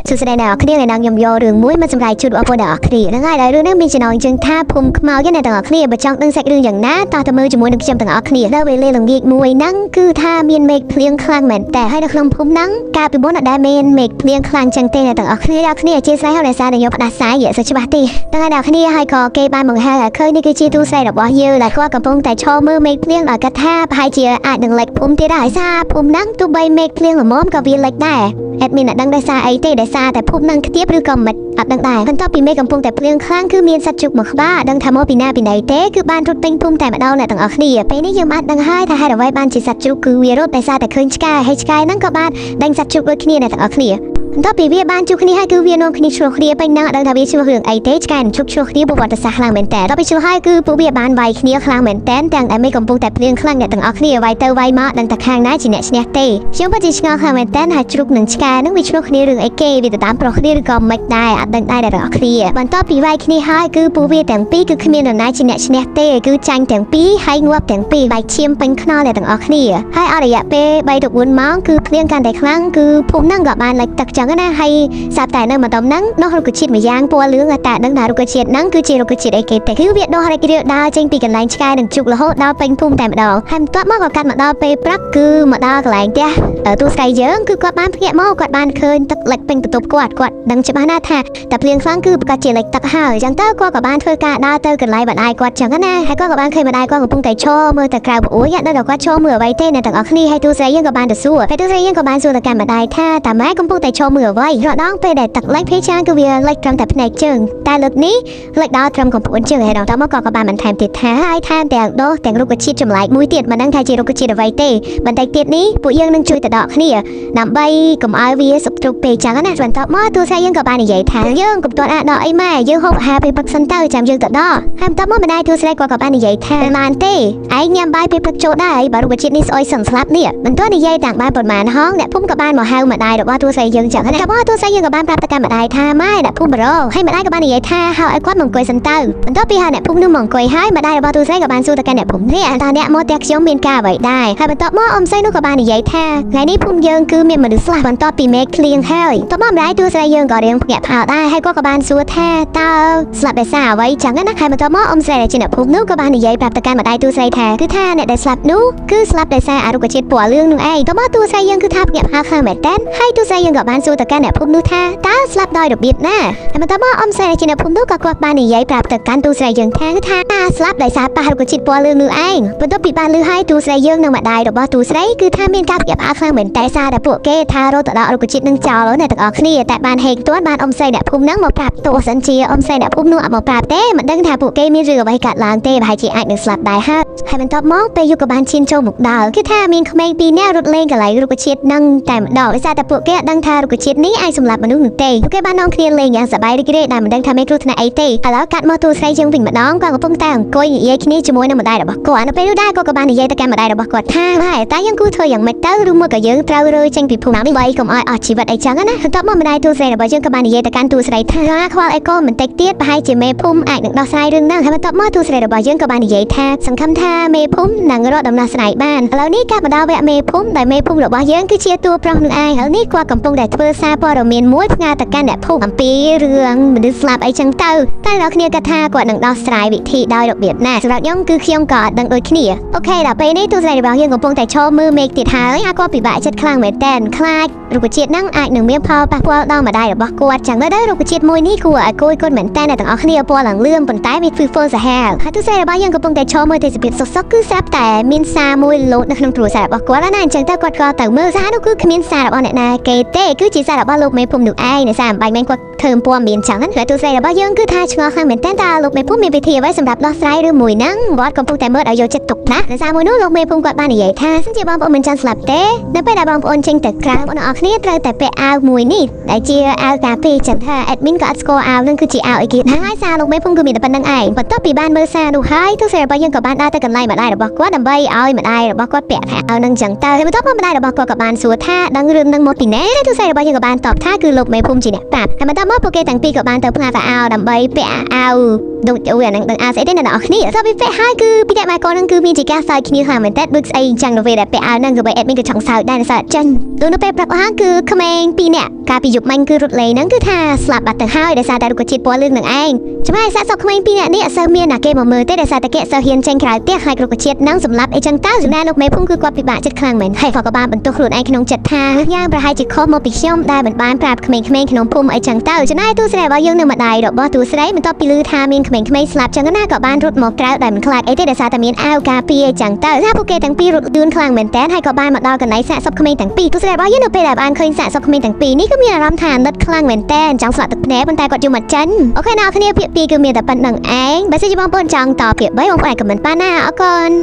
សួស្តីអ្នកនរគ្នាថ្ងៃនេះខ្ញុំយករឿងមួយមកសម្រាប់ជូនបងប្អូនអ្នកនរគ្នាហ្នឹងហើយដែលរឿងនេះមានចំណងជើងថាភូមិខ្មោចអ្នកទាំងអស់គ្នាបើចង់ដឹងសាច់រឿងយ៉ាងណាតោះទៅមើលជាមួយនឹងខ្ញុំទាំងអស់គ្នានៅវេលាល្ងាចមួយហ្នឹងគឺថាមានមេឃភ្លៀងខ្លាំងមែនតើហើយនៅក្នុងភូមិហ្នឹងកាលពីមុនអត់ដែលមានមេឃភ្លៀងខ្លាំងចឹងទេអ្នកទាំងអស់គ្នាអ្នកគ្នាអធិស្ឋានហើយដោយសារតែខ្ញុំផ្ដាសាយយសូវច្បាស់ទេហ្នឹងហើយអ្នកគ្នាហើយក៏គេបានបង្ហាញឲ្យឃើញនេះគឺជាទូស្រីរបស់យើងដែលគាត់កំពុងតែឈរមើលមេឃភ្លៀងដោយគាត់ថាប្រហែលជាអាចនឹងលិចភូមិទៀតហើយសារភូមិហ្នឹងទោះបីមេឃភ្លៀងល្មមក៏វាលិចដែរ admin អត់ដឹងដោយសារអីទេដោយសារតែភូមិនឹងខ្ទាបឬក៏មិនអត់ដឹងដែរបន្ទាប់ពីមេឃកំពុងតែភ្លៀងខ្លាំងគឺមានសត្វជុកមួយក្បាលអត់ដឹងថាមកពីណាពីណីទេគឺបានរត់ពេញភូមិតែម្ដងអ្នកទាំងអស់គ្នាពេលនេះយើងបានដឹងហើយថាហេតុអ្វីបានជាសត្វជ្រូកគឺវារត់ដោយសារតែឃើញឆ្កែហើយឆ្កែហ្នឹងក៏បានដេញសត្វជ្រូកដូចគ្នាអ្នកទាំងអស់គ្នាបន្ទាប់ពីវាបានជួបគ្នាហើយគឺវានាំគ្នាឆ្លោះគ្នាពេញហ្នឹងអត់ដឹងថាវាឆ្លោះរឿងអីទេឆ្កែនឹងជុកឆ្លោះគ្នាប្រវត្តិសាស្ត្រខ្លាំងមែនតើដល់ពេលឆ្លោះហើយគឺពួកវាបានវាយគ្នាខ្លាំងមែនតើទាំងតែមេឃកំពុងតែភ្លៀងខ្លាំងអ្នកទាំងអស់គ្នាវាយទៅវាយមកដឹងតែខាងណាជាអ្នកឈ្នះទេខ្ញុំពិតជាឆ្ងល់ខ្លាំងមែនតើហើយជ្រូកនឹងឆ្កែហ្នឹងវាឆ្លោះគ្នារឿងអីគេវាទៅតាមប្រុសគ្នាឬក៏មិនដែរអត់ដឹងដែរអ្នកទាំងអស់គ្នាបន្ទាប់ពីវាយគ្នាហើយគឺពួកវាទាំងពីរគឺគ្មាននរណាជាអ្នកឈ្នះទេគឺចាញ់ទាំងពីរហើយងាប់ទាំងពីរបែកឈាមពេញខ្នល់អ្នកទាំងអស់គ្នាហើយអស់រយៈពេល3ទៅ4ម៉ោងគឺភ្លៀងកាន់តែខ្លាំងគឺភូមិហ្នឹងក៏បានលិចទឹកចឹងណាហើយស្រាប់តែនៅម្ដុំហ្នឹងដុះរុក្ខជាតិមួយយ៉ាងពណ៌លឿងតែដឹងថារុក្ខជាតិហ្នឹងគឺជារុក្ខជាតិអីគេទេគឺវាដុះរីករាលដាលចេញពីកន្លែងឆ្កែនិងជុករហូតដល់ពេញភូមិតែម្ដងហើយបន្ទាប់មកក៏កាត់មកដល់ពេលព្រឹកគឺមកដល់កន្លែងផ្ទះទូស្រីយើងគឺគាត់បានភ្ញាក់មកគាត់បានឃើញទឹកលិចពេញបន្ទប់គាត់គាត់ដឹងច្បាស់ណាស់ថាតែភ្លៀងខ្លាំងគឺប្រកាសជាលិចទឹកហើយចឹងទៅគាត់ក៏បានធ្វើការដើរទៅកន្លែងម្ដាយគាត់ចឹងណាហើយគាត់ក៏បានឃើញម្ដាយគាត់កំពុងតែឈរមើលទៅក្រៅប្អូយដល់តែគាត់ឈរមើលអ្វីទេអ្នកទាំងអស់គ្នាហើយទូស្រីយើងក៏បានទៅសួរហើយទូស្រីយើងក៏បានសួរទៅកាន់ម្ដាយថាតាម៉ែកំពុងតែឈរមើលអ្វីរដងពេលដែលទឹកលិចភេចាគឺវាលិចត្រឹមតែភ្នែកជើងតែលើកនេះលិចដល់ត្រឹមកំពួនជើងហើយដល់មកក៏ក៏បានបន្ថែមទៀតថាហើយថែមទាំងដុះទាំងរុក្ខជាតិចម្លែកមួយទៀតមិនដឹងថាជារុក្ខជាតិអ្វីទេបន្តិចទៀតនេះពួកយើងនឹងជួយទៅដកគ្នាដើម្បីកុំឲ្យវាសុកទ្រុកពេកចឹងណាបន្ទាប់មកទូស្រីយើងក៏បាននិយាយថាយើងកុំទាន់អាចដកអីម៉ែយើងហូបអាហារពេលព្រឹកសិនទៅចាំយើងទៅដកហើយបន្ទាប់មកម្ដាយទូស្រីគាត់ក៏បាននិយាយថាមិនបានទេឯងញ៉ាំបាយពេលព្រឹកចូលដែរបើរុក្ខជាតិនេះស្អុយសឹងស្លាប់នេះមិនទាន់និយាយតាំងបានប៉ុន្មានហងអ្នកភូមិក៏បានមកហៅម្ដាយរបស់ទូស្រីយើងចឹងណាតែមកទូស្រីយើងក៏បានប្រាប់ទៅកាន់ម្ដាយថាម៉ែអ្នកភូមិបរោហើយម្ដាយក៏បាននិយាយថាហៅឲ្យគាត់មកអង្គុយសិនទៅបន្ទាប់ពីហៅអ្នកភូមិនោះមកអង្គុយហើយម្ដាយរបស់ទូស្រីក៏បានសួរទៅកាន់អ្នកភូមិនេះតើអ្នកមកផ្ទះខ្ញុំមានការអ្វីដែរហើយបន្ទាប់មកអ៊ំស្រីនោះក៏បាននិយាយថាថ្ងៃនេះភូមិយើងគឺមានមនុស្សស្លាប់បន្ទាប់ពីមេឃភ្លៀងហើយបន្ទាប់មកម្ដាយទូស្រីយើងក៏រៀងភ្ញាក់ផ្អើលដែរហើយគាត់ក៏បានសួរថាតើស្លាប់ដោយសារអ្វីចឹងណាហើយបន្ទាប់មកអ៊ំស្រីដែលជាអ្នកភូមិនោះក៏បាននិយាយប្រាប់ទៅកាន់ម្ដាយទូស្រីថាគឺថាអ្នកដែលស្លាប់នោះគឺស្លាប់ដោយសារអរុក្ខជាតិពណ៌លឿងនោះឯងបន្ទាប់មកទូស្រីយើងគឺថាភ្ញាក់ផ្អើលខ្លាំងមែនតើហើយទូស្រីយើងក៏បានសួរទៅកាន់អ្នកភូមិនោះថាតើស្លាប់ដោយរបៀបណាហើយបន្ទាប់មកអ៊ំស្រីដែលជាអ្នកភូមិនោះក៏គាត់បាននិយាយប្រាប់ទៅកាន់ទូស្រីយើងថាគឺថាស្លាប់ដោយសារប៉ះរុក្ខជាតិពណ៌លឿងនោះឯងបន្ទាប់ពីបានឮហើយទូស្រីយើងនិងម្ដាយរបស់ទូស្រីគឺថាមានការភ្ញាក់ផ្អើលខ្លាំងមែនតើសារតែពួកគេថារត់ទៅដល់រុក្ខជាតិនឹងចោលអ្នកទាំងអស់គ្នាតែបានហេកទួនបានអ៊ំស្រីអ្នកភូមិហ្នឹងមកប្រាប់ទោះសិនជាអ៊ំស្រីអ្នកភូមិនោះអត់មកប្រាប់ទេមិនដឹងថាពួកគេមានរឿងអ្វីកើតឡើងទេប្រហែលជាអាចនឹងស្លាប់ដែរហើយហើយបន្ទាប់មកពេលយុគក៏បានឈានចូលមកដល់គឺថាមានក្មេងពីរនាក់រត់លេងកន្លែងរុក្ខជាតិនឹងតែម្ដងដោយសារតែពួកគេអត់ដឹងថារុក្ខជាតិនេះអាចសម្លាប់មនុស្សនោះទេពួកគេបាននាំគ្នាលេងយ៉ាងសប្បាយរីករាយដែលមិនដឹងថាមានគ្រោះថ្នាក់អីទេឥឡូវកាត់មកទូស្រីយើងវិញម្ដងគាត់កំពុងតែអង្គុយនិយាយគ្នាជាមួយនឹងម្ដាយរបស់គាត់នៅពេលនោះដែរគាត់ក៏បាននិយាយទៅកាន់ម្ដាយរបស់គាត់ថាហើយតែយើងគួរធ្វើយ៉ាងម៉េចទៅឬមួយក៏យើងត្រូវរើចេញពីភូមិនេះបីកុំឲ្យអស់ជីវិតអីចឹងណាបន្ទាប់មកម្ដាយទូស្រីរបស់យើងក៏បាននិយាយទៅកាន់ទូស្រីថាខ្វល់អីក៏បន្តិចទៀតប្រហែលជាមេភូមិអាចនឹងដោះស្រាយរឿងហ្នឹងហើយបន្ទាប់មកទូស្រីរបស់យើងក៏បាននិយាយថាសង្ឃឹមថាមេភូមិនឹងរកដំណោះស្រាយបានឥឡូវនេះការបដវគ្គមេភូមិដែលមេភូមិរបស់យើងគឺជាតួប្រុសនឹងឯងឥឡូវនេះគាត់កំពុងតែធ្វើសារព័ត៌មានមួយផ្ញើទៅកាន់អ្នកភូមិអំពីរឿងមនុស្សស្លាប់អីចឹងទៅតែដល់គ្នាគាត់ថាគាត់នឹងដោះស្រាយវិធីដោយរបៀបណាសម្រាប់ខ្ញុំគឺខ្ញុំក៏អត់ដឹងដូចគ្នាOK ដល់ពេលនេះទូស្រីរបស់យើងកំពុងតែឈរមើលមេឃទៀតហើយអាគាត់ពិបាកចិត្តខ្លាំងមែនតើខ្លាចរុក្ខជាតិហ្នឹងអាចនឹងមានផលប៉ះពាល់ដល់ម្ដាយរបស់គាត់ចឹងទៅរុក្ខជាតិមួយនេះគួរឲ្យគយគន់មែនតើអ្នកទាំងអស់គ្នាពណ៌ឡើងលឿងប៉ុន្តែវាគឺហ្វុលសាហាវហើយទូស្រីរបស់យើងកំពុងតែឈរមើលទេសភាពសុខៗគឺស្រាប់តែមានសារមួយលោតនៅក្នុងទូរស័ព្ទរបស់គាត់ណាអញ្ចឹងទៅគាត់ក៏ទៅមើលសារនោះគឺគ្មានសាររបស់អ្នកណាគេទេគឺជាសាររបស់លោកមេភូមិនោះឯងនៅសារអំបញ្ញមិញគាត់ធ្វើព័ត៌មានចឹងណាហើយទូស្រីរបស់យើងគឺថាឆ្ងល់ខ្លាំងមែនតើតើលោកមេភូមិមានវិធីអ្វីសម្រាប់ដោះស្រាយរឿងមួយហ្នឹងវត្តកំពុងតែមើលឲ្យយកចិត្តទុកដាក់ដោយសារមួយនោះលោកមេភូមិគាត់បាននិយាយថាសិនជាបងប្អូនមិនចង់ស្លាប់ទេនៅពេលដែលបងប្អូនចេញទៅក្រៅបងប្អូនអរគ្នាត្រូវតែពាក់អាវមួយនេះដែលជាអាវការពារចឹងថា admin ក៏អត់ស្គាល់អាវនឹងគឺជាអាវអីគេហ្នឹងហើយសារលោកមេភូមិគឺមានតែប៉ុណ្្នឹងឯងបន្ទាប់ពីបានមើលសារនោះហើយទូស្រីរបស់យើងក៏បានដើរទៅកន្លែងម្ដាយរបស់គាត់ដើម្បីឲ្យម្ដាយរបស់គាត់ពាក់អាវនឹងចឹងទៅហើយបន្ទាប់មកម្ដាយរបស់គាត់ក៏បានសួរថាដឹងរឿងនឹងមកពីណាទូស្រីរបស់ របស់យើងក៏បានតបថាគឺលោកមេភូមិជាអ្នកប្រាប់ហើយបន្ទាប់មកពួកគេទាំងពីរក៏បានទៅផ្លាស់អាវដើម្បីពាក់អាវដូចអូយអានឹងដឹងអាស្អីទេអ្នកនរគ្នាដល់ពេលពាក់ហើយគឺពីតែម៉ែកូនហ្នឹងគឺមានជាការសើចគ្នាខ្លាំងមែនតើដូចស្អីអញ្ចឹងនៅពេលដែលពាក់អាវហ្នឹងក៏បី admin ក៏ចង់សើចដែរសើចចេញដូចនៅពេលប្រាប់អស់គឺក្មេងពីរនាក់កាលពីយប់មិញគឺរត់លេងហ្នឹងគឺថាស្លាប់បាត់ទៅហើយដោយសារតែរុក្ខជាតិពណ៌លឿងនឹងឯងចំណែកសាកសពក្មេងពីរនាក់នេះអត់សូវមានណាគេមកមើលទេដោយសារតែគេអត់សូវហ៊ានចេញក្រៅផ្ទះខ្លាចរុក្ខជាតិហ្នឹងសម្លាប់អីចឹងទៅចំណែកលោកមេភូមិគឺគាត់ពិបាកចិត្តខ្លាំងមែនហើយគាត់ក៏បានបន្ទោសខ្លួនឯងក្នុងចិត្តថាយ៉ាងប្រហែលជាខុសមកពីខ្ញុំដែលមិនបានប្រាប់ក្មេងៗក្នុងភូមិអីចឹងទៅចំណែកទូស្រីរបស់យើងនៅម្ដាយរបស់ទូស្រីបន្ទាប់ពីឮថាមានក្មេងៗស្លាប់ចឹងណាក៏បានរត់មកក្រៅដោយមិនខ្លាចអីទេដោយសារតែមានអាវការពារអីចឹងទៅថាពួកគេទាំងពីររត់លឿនខ្លាំងមែនតើហើយក៏បានមកដល់កន្លែងសាកសពក្មេងទាំងពីរទូស្រីរបស់យើងនៅពេលដែលបានឃើញសាកសពក្មេងទាំងពីរនេះក៏មានអារម្មណ៍ថាអាណិតខ្លាំងមែនតើចង់ស្លាក់ទឹកភ្នែកប៉ុន្តែគាត់យំមិនចាញ់OK អ្នកគ្នាភាគ2គឺមានតែប៉ុណ្្នឹងឯងបើសិនជាបងប្អូនចង់តភាគ3បងប្អូនអាច comment បានណាអរគុណ។